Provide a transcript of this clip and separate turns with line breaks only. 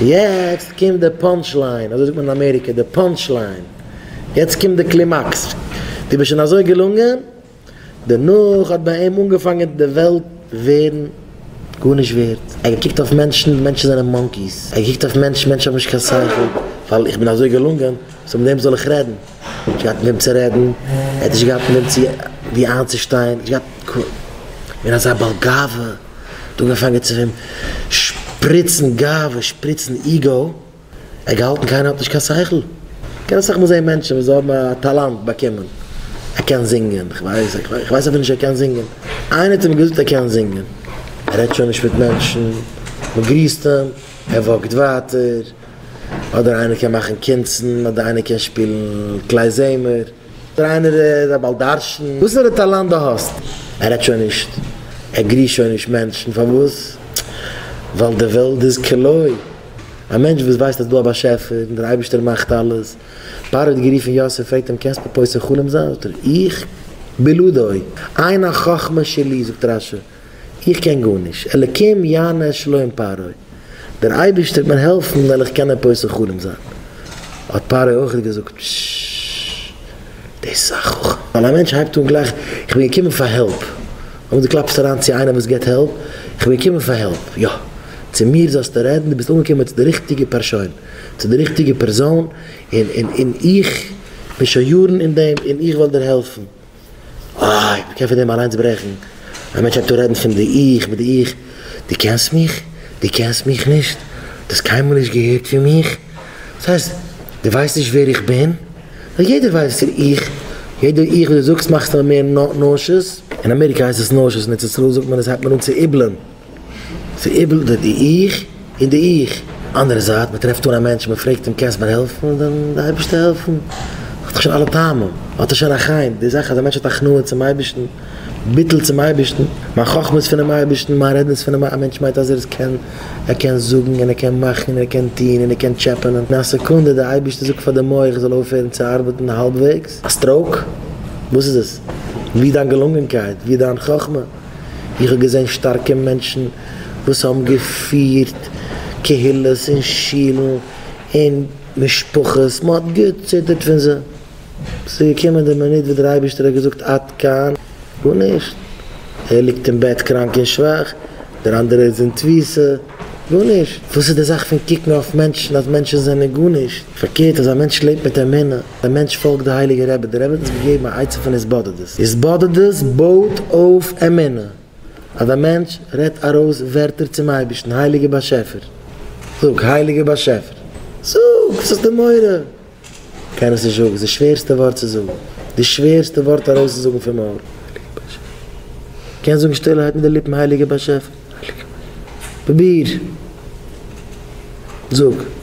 יעצט קומט די punch line, אזוי זאגט מען אין אמעריקע, די punch line. יעצט קומט די קלימאקס. דו ביסט שוין אזוי געלונגען? דערנאך האט ביי אים אנגעפאנגען די וועלט ווערן גארנישט ווערט. ער האט געקוקט אויף מענטשן, מענטשן זענען monkeys. ער האט געקוקט אויף מענטשן, מענטשן האבן נישט קיין שכל, ווייל איך בין אזוי געלונגען, so מיט וועם זאל איך רעדן? נישט געהאט מיט וועם צו רעדן, ער האט נישט געהאט מיט וועם צו ווי איינצושטיין, נישט געהאט געווען אזא בעל גאווה, האט אנגעפאנגען צו אים שפריצן גאווה, שפריצן ego, ער האט געהאלטן קיינער האט נישט קיין שכל, קען אסאך מאל זען מענטשן וואס זיי האבן א טאלאנט באקומען, ער קען זינגען, איך ווייס, איך ווייס אפילו נישט ער קען זינגען, איינער האט אים געזאגט ער קען זינגען, ער רעדט שוין נישט מיט מענטשן, מען גריסט אים, ער walk ט ווייטער. אדער איינער קען מאכן קונצן, אדער איינער קען שפילן כלי זמר, אדער איינער איז א בעל דרשן, וואס איז די טאלאנט דו האסט? ער רעדט שוין נישט, ער גריסט שוין נישט מענטשן, פארוואס? ווייל די וועלט איז כלוי, א מענטש וואס ווייסט אז דא א באשעפער און דער אייבערשטער מאכט אלעס, פרעה האט גערופן יוסף פרעגט אים קענסט מיר פותר חלום זיין? זאגט ער איך? בלעדי, אין החכמה שלי, זאגט רשי, איך קען גארנישט, אלקים יענה שלום פרעה, דער אייבערשטער וועט מיר העלפן וועל איך קענען פותר חלום זיין. האט פרעה אויך געזאגט, פששש, דאס איז א חכם, ווייל א מענטש הייבט אן גלייך, איך בין געקומען פאר help, אויב דו קלאפסט אריין צו איינעם וואס געבט help, איך בין געקומען פאר help, יא, צו מיר זאלסטו רעדן, דו ביסט אנגעקומען צו די ריכטיגע פארשוין, צו די ריכטיגע פערזאן, און און און איך בין שוין יארן אין דעם, און איך וועל דיר העלפן. איי, מ'קען פון דעם אליינס ברעכן. א מענטש הייבט אן רעדן פון די איך מיט די איך. דו קענסט מיך? דו קענסט מיך נישט? דו האסט קיינמאל נישט געהערט פון מיך? וואס הייסט דו ווייסט נישט ווער איך בין? נאר יעדער ווייסט ווער איך. יעדע איך וואס דו זאגסט מאכסטו מיר מער nauseous. אין אמעריקע הייסט עס nauseous, אין ארץ ישראל זאגט מען עס הייבט מען אן צו איבלען. ס'איבלט די איך און די איך. אנדערע זייט, מ'טרעפט אן א מענטש, מ'פרעגט אים קענסט מיר העלפן? דאן די אייבערשטער העלפן. האט דאך שוין אלע טעמים, האט ער שוין א חן, די זאך אז א מענטש האט הכנעה צום אייבערשטן, ביטול צום אייבערשטן, מיין חכמה איז פונעם אייבערשטן, מיין רעדן איז פונעם, א מענטש מיינט אז ער איז קען, ער קען זאגן און ער קען מאכן און ער קען טון און ער קען טשעפענען, אין א סעקונדע די אייבערשטער זאגט פאר די מח זאל אויפהערן צו ארבעטן האלבוועגס, א stroke? וואס איז עס? ווי דיין געלונגענקייט? ווי דיין חכמה? איך האב געזען שטארקע מענטשן וואס האבן געפירט קהילות און שולן און משפחות, מען האט געציטערט פון זיי, ס'איז געקומען די מינוט וואס דער אייבערשטער האט געזאגט עד כאן, גארנישט, ער ליגט אין בעט קראנק און שוואך, דער אנדערער איז אין תפיסה, גארנישט, וואס איז די זאך פון קוקן אויף מענטשן אז מענטשן זענען גארנישט, פארקערט אז א מענטש לעבט מיט אמונה, א מענטש פאלגט די הייליגע רבי, דער רבי האט אונז געגעבן א עצה פון התבודדות, התבודדות בויט אויף אמונה, אז א מענטש רעדט ארויס ווערטער צום אייבערשטן, הייליגער באשעפער, זאג, הייליגער באשעפער, זאג, וואס האסטו מורא? קען עס נישט זאגן, ס'איז די שווערסטע ווארט צו זאגן, די שווערסטע ווארט ארויסצוזאגן פון מויל, הייליגער באשעפער, קענסט זאגן שטילערהייט מיט די ליפן, הייליגער באשעפער, הייליגער באשעפער, פרוביר, זאג.